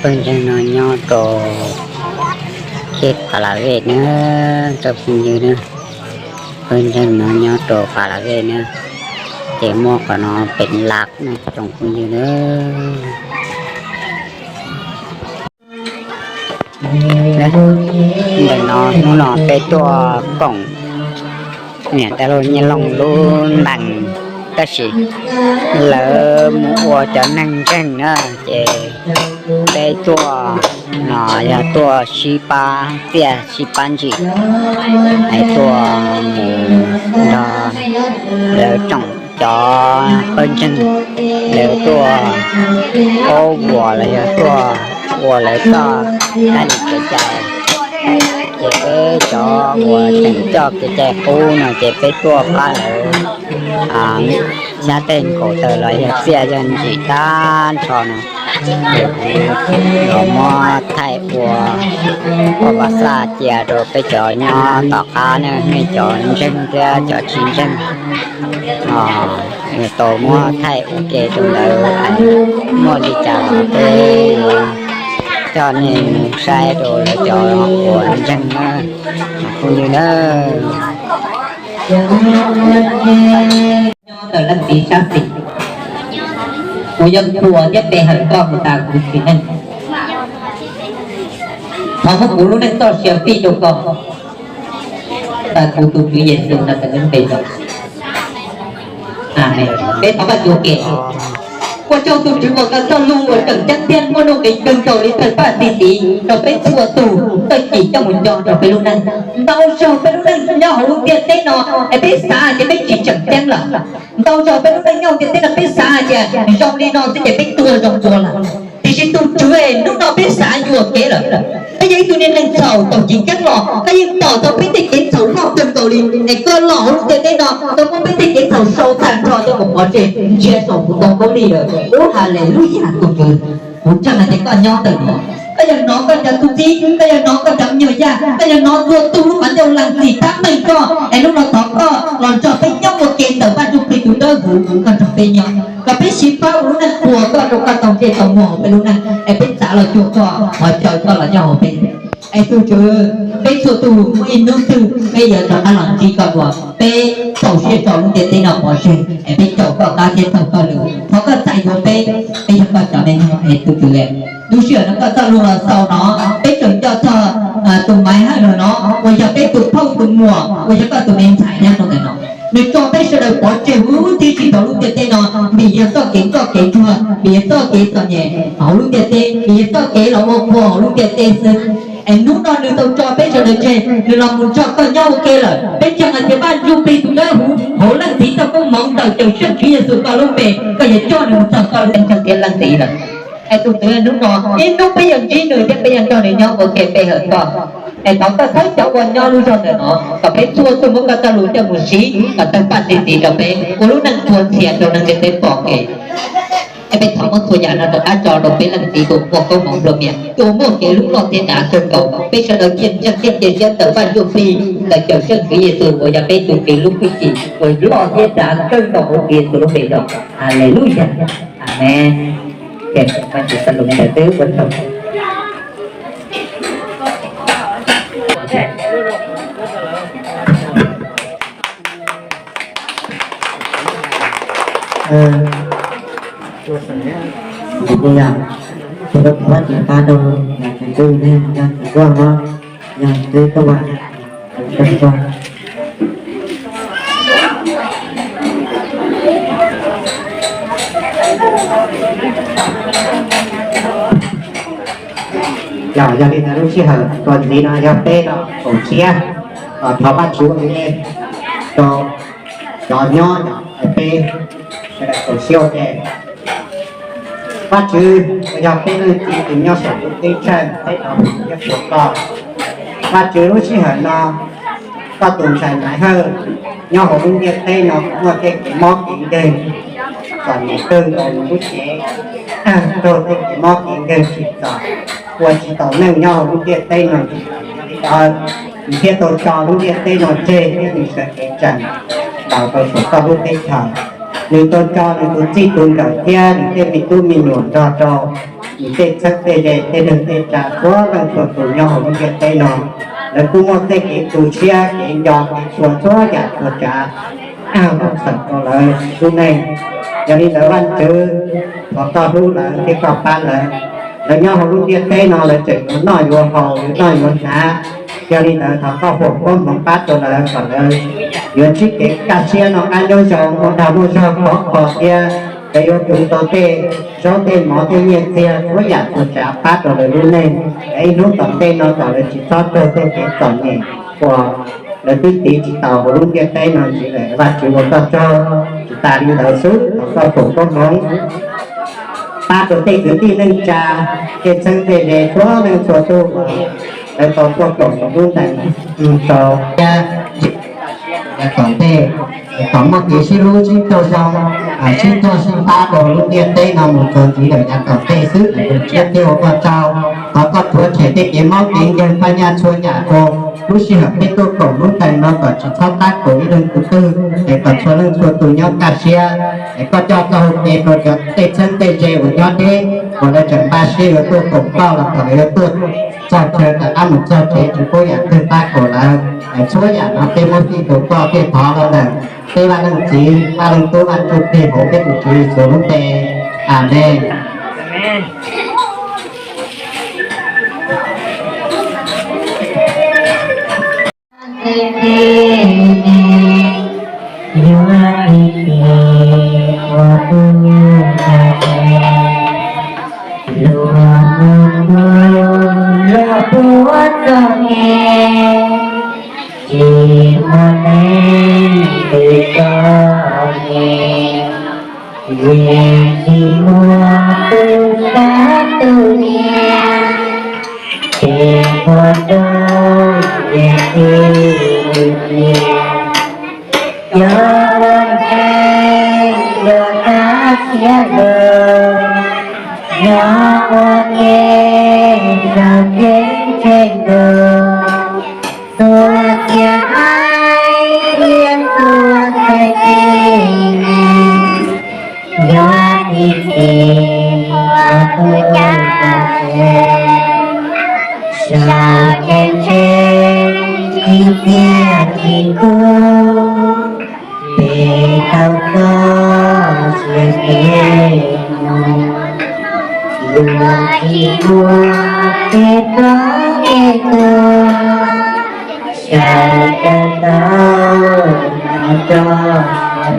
Pawg ntseeg no nyob rau kiag Pas Las Vej na, tsoom phooj ywg na. Pawg ntseeg no nyob rau Pas Las Vej na, ces muab qhov no pem lab na tsoom phooj ywg na. Ntawm no hnub no peb tuaj koom niam tais Nyiaj Looj lub ntees, tab sis lawv mus ua cov neeg ntseeg na, ces peb tuaj no yog tuaj sib pab txiaj sib pab ntsim, es tuaj mus nrog lawv tsoom cov pawg ntseeg, lawv tuaj paub vuas los yog tuaj ua lawv txoj kab lis kev cai. Ces peb cov uas tseem coj kev cai qub no ces peb tuaj pab lawv xyab tej nkaus taws los yog txiaj yog ntsim tag nrho no, ces kuv los muab thaij ua poj pas xaj cia rau peb cov nyob tom qab na, nej cov ntseeg thiab cov tsis ntseeg tau muab thaij ua ke rau lawv, muaj li cas los peb coj nej mus saib rau lawv cov uas ntseeg na, phooj ywg na. Nyob ntawm leej txiv sab xis, kuv yuav qhuas thiab pe hawm koj mus tas kuv txiv neej. Thov muab kuv lub neej txoj sia fij rau koj, tas kuv tus Tswv Yexus Naxales npe. Amees. Peb thov Vajtswv ua ke. Ua tsaug tus Tswv uas koj txoj lus uas tseem ceeb thiab muaj nuj nqis kawg nkaus li tawg paj txi txiv rau peb txhua tus txoj cim coj mus nco rau peb lub neej. Ntau zaug peb lub neej nyob hauv lub ntiaj teb no es peb xav hais tias peb tsis tseem ceeb lawm. Ntau zaug peb lub neej nyob hauv ntiaj teb no peb xav hais tias zoo li no xwb ces peb tuag zoo dua lawm. Tiam sis tus Tswv, hnub no peb xav yuam kev lawm. Peb yog ib tug niag neeg txhaum tau tsis ceeb los koj yeej pom tau peb tej kev txhaum loj kawg nkaus li, es koj los hauv lub ntiaj teb no koj muab peb tej kev txhaum sau tag nrho coj mus pov tseg ntsia saum kuv ntoo khaub lig lawm. Ub, haleluyas tus Tswv, kuv ntseeg hais tias koj nyob ntawm no. Koj yog hnov koj cov tub txib, koj yog hnov koj cov me nyuam yaj, koj yog hnov txhua tus lub qhov ncauj lees txim tab meeg koj, es hnub no thov koj los nrog peb nyob ua ke ntawm Vaj Ntsuj Plig tus dawb huv, koj nrog peb nyob kom peb sib pab ua lub neej qhuas koj rau koj tau ntsej tau muag hauv peb lub neej, es peb xav los cuag koj, thov caw koj los nyob hauv peb. Es tus Tswv, peb txhua tus muaj ib hnub twg peb yuav rov qab los ntsib koj dua, peb txaus siab tso lub ntiaj teb no pov tseg es peb caum koj qab thiab taug koj lw. Thov koj txais yuav peb, peb yog koj cov me nyuam es tus Tswv. Lub sij hawm no koj txoj lus los xaus no, peb tseem nco txog tus Maiv Hawj los no uas yog peb tus phauj tus muam uas yog koj tus me ntxhais nyob rau ntawm no. Nws tso peb sawv daws pov tseg huv tib si rau lub ntiaj teb no, vim yog txoj kev nkoj kev nruag, vim yog txoj kev txom nyem hauv lub ntiaj teb, vim yog txoj kev los ua qhua hauv lub ntiaj teb xwb. Es hnub no nws tau tso peb sawv daws tseg, nws los mus nrog koj nyob ua ke lawm. Peb ntseeg hais tias Vaj Ntsuj Plig tus dawb huv hauv leej txiv txoj koob hmoov ntawm Cawm Seej Tswv Yexus koj lub npe, koj yuav coj nws mus txog koj lub teb chaws thiab leej txiv lawm. Es tus Tswv, hnub no ib hnub peb yuav ntsib nws thiab peb yuav nrog nws nyob ua ke pe hawm koj. Es thov koj txhawb cov uas nyob lub zog ntawm no kom peb txhua tus muab koj txoj lus coj mus siv kom tawg paj txi txiv rau peb ua lub neej txhua txhia rau neeg ntiaj teb pom kev. Es peb thov muab txhua yam no rov qab tso rau peb leej txiv tus muaj koob hmoov nplua mias, tus muaj kev hlub loj thiab dav kawg nkaus. Peb sawv daws cia ntseeg thiab cia siab ntawm Vaj Ntsuj Plig ntawm Cawm Seej Tswv Yexus uas yog peb tus Tswv lub hwj chim uas loj thiab dav kawg nkaus hauv Tswv Yexus lub npe los. Haleluyas. Amees. Ces Vaj Ntsuv Xas Lus ntawd twb ua tsaug. Tus Vaj Tswv pab rau yog tus twg ne, yog tus tuaj no, yog twb tuaj, yog twb tuaj. Yog, yog li ntawd lub sij hawm txuas ntxiv no yog peb los koom siab los thov Vajtswv ua ke rau cov nyob, yog peb sawv daws koom siab ua ke. Vajtswv, yog peb leej txiv tus nyob saum ntuj teb tsheej, peb thov koom siab ua koj. Vajtswv, lub sij hawm no koj tus ntxhais Maiv Hawj nyob hauv lub ntiaj teb no muaj tej kev mob kev nkeeg, txom nyem kawg nkaus nws lub cev, raug tej kev mob kev nkeeg tsim txom, ua tsis taus neej nyob hauv lub ntiaj teb no. Nws thiaj tau tso lub ntiaj teb no tseg thiab nws sawv kev tsees los rau saum koj lub teb chaws. Nws tau tso nws tus txij tus nkawm thiab nws tej me tub me nyuam nrog rau Tej txheeb tej ze, tej neeg tej tsav, txhua leej txhua tus nyob hauv lub ntiaj teb no, lawv kuj muaj tej kev tu siab kev nco kev txhua txhua yam txhua tsav los txhaum rau lawv lub neej. Yog li ntawd Vajtswv, thov koj hlub lawv thiab koj pab lawv. Lawv nyob hauv lub ntiaj teb no lawv tseem yuav noj yuav haus yuav noj yuav hnav. Yog li ntawd thov koj foom koob hmoov pab rau lawv kom lawv yuav ntsib kev kaj siab noj qab nyob zoo, muaj dag muaj zog khov kho thiab lawv yuav tus tau tej zaub tej mov tej nyiaj txiag txhua yam txhua tsav pab rau lawv lub neej. Es ib hnub tom ntej no kom lawv tsis txhob raug tej kev txom nyem uas lawv twb tiv tsis tau hauv lub ntiaj teb no ntxiv lawm. Vajtswv ua koj tsaug. Tsis tas li ntawd xwb, thov koj foom koob hmoov pab rau tej kwv tij neej tsa, tej txheeb tej ze, txhua leej txhua tus uas lawv tau tuaj koom lub ntees rau yav tom ntej, kom muaj kev sib hlub sib raug zoo, sib txhawb sib pab rau lub ntiaj teb no mus txog ntxiv lawm yav tom ntej xwb. Siab thiab ua koj tsaug, thov koj rhuav tshem tej kev mob kev nkeeg paj nyaj txhua yam rau lub sij hawm peb tuaj koom lub ntees no kom tsis txhob tab kaum ib leeg tus twg, es kom txhua leej txhua tus nyob kaj siab. Es koj coj txoj hau kev rau cov tej txheeb tej ze uas nyob deb uas lawv tseem npaj siab yuav tuaj koom koj los kom lawv yuav tuaj txog chaw rov qab mus txog tsev tsis pub yam twg tab kaum lawv. Es txhua yam no peb muab txij rau koj thiaj thov los ntawm peb Vaj Leej Txiv Vaj Leej Tub Vaj Ntsuj Plig hauv peb tus Tswv Yexus lub npe. Amees. Tsis muaj leej twg txom nyem, yeej tsis muaj tus kab tus niam, ces ua rau yeej tsis cia. Cov uas ntseeg yuav kaj siab lug, nyob ua ke rau ceeb tsheej ntuj. Txhua txhia haiv thiab txhua txhia txiv neej, yuav ib txhis ua tus tau tsev, sawv ceeb tsheej tsis txiaj tsis kub, peb tau koj siab ntev mus, yuav tsis muaj kev poob kev tuag, sawv daws tau hnov tso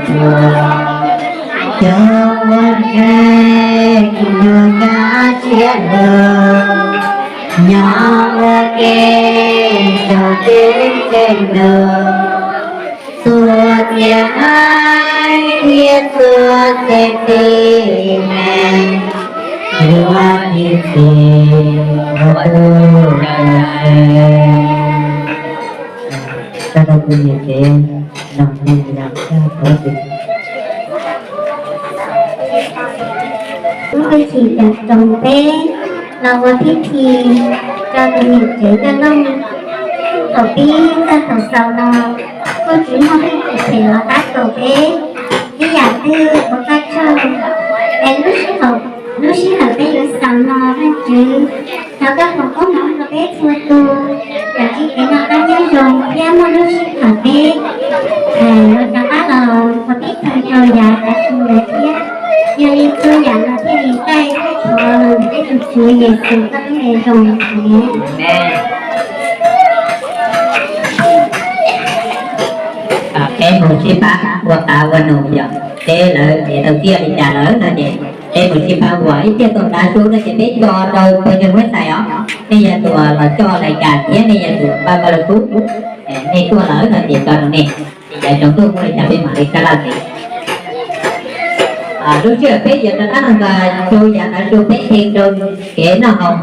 tsuag. Cov uas ntseeg yuav kaj siab lug, nyob ua ke rau ceeb tsheej ntuj. Txhua txhia haiv thiab txhua txhia txiv neej, yuav ib txhis ua tus tau tsev. Tag nrho tus niam tsev, noog neeg yam tag thov txim. Lub hwj chim caum rau peb los ua pib thi rau tus niam tsev Ncaj Looj. Thaum pib txog thaum xaus no, kuj tsis muaj hwj chim phem los tab kaum peb ib yam twg ua koj tsaug. Es lub sij hawm, lub sij hawm peb yuav xaus no, Vajtswv thov koj foom koob hmoov rau peb txhua tus, kom ntsib kev noj qab nyob zoo thiab muaj lub sij hawm peb yuav rov qab los ua pib thi rau yav tav su lawm thiab. Yog li txhua yam no thiaj li taij thiab thov los ntawm peb tus Tswv Yexus koj lub npe zoo. Amees. Peb mus sib pab ua qav ua num yom, peb lawv tias tau tiaj li cas lawm no ces peb mus sib pab ua ib tiaj tau tav su no ces peb tso rau pawg ntseeg web site os. Nej yog tus los coj lais cas thiab nej yog tus npaj npaj laj kub, nej tuaj lawm no ces tso rau nej. Ces yav tsoom tuaj muaj li cas peb mam li sab laj ntxiv. Lub sij hawm peb yuav rov qab los rau yav tav su peb qhia rau kev noj haus.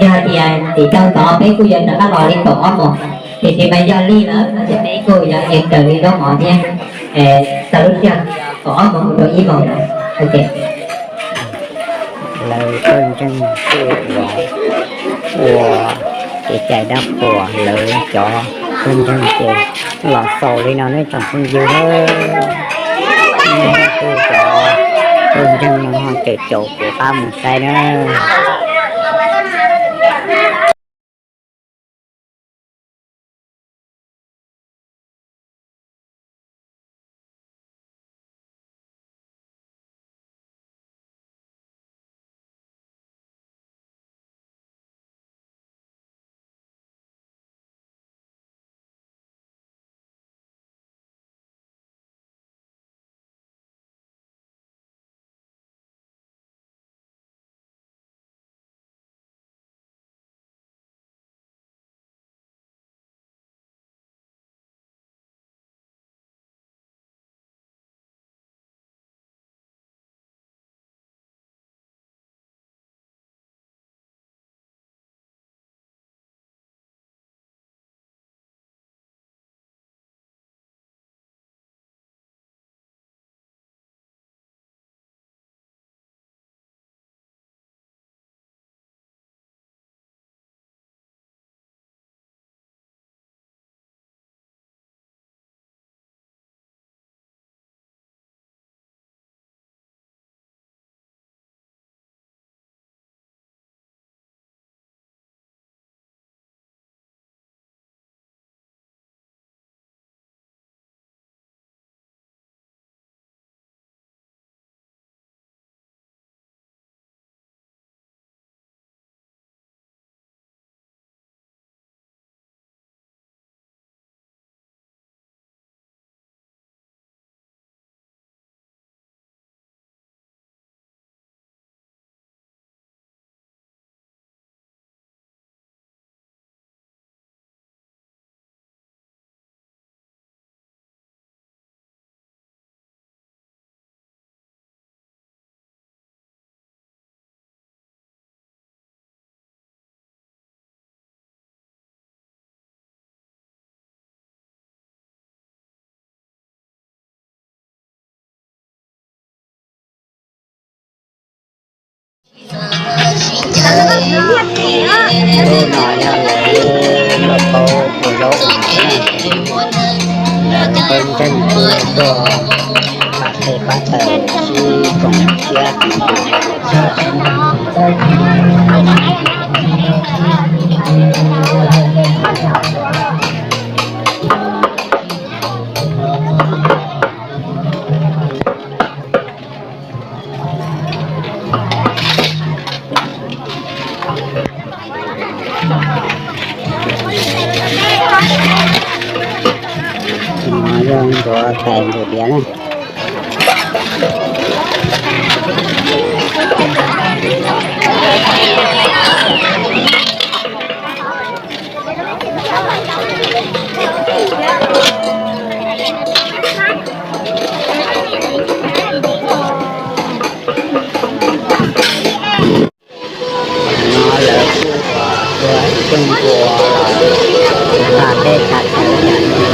Yog tias tim tau tod peb kuj yuav rov qab los li kaum ob moos, tiam sis mas yog lig lawm no ces peb kuj yuav qhia raws li zaub mov thiab. Txog lub sij hawm kaum ob moos mus rau ib moos. Ok. Lawv pawg ntseeg tuaj ua, ua kev cai dab qhuas, lawv cov pawg ntseeg ces los xaus li no nawb tsoom phooj ywg. Cov pawg ntseeg no ho tseem caum kuv qab mus saib nawb. Lub no yog lawv lub lauj kaub ua zaub no na, lawv pheej ntseeg tuaj pab teb pab taws sib koom siab. No yog ntxuav tais ntxuav diav na. No lawv kuj ua ib rooj npua, xa teb xa chaw li no.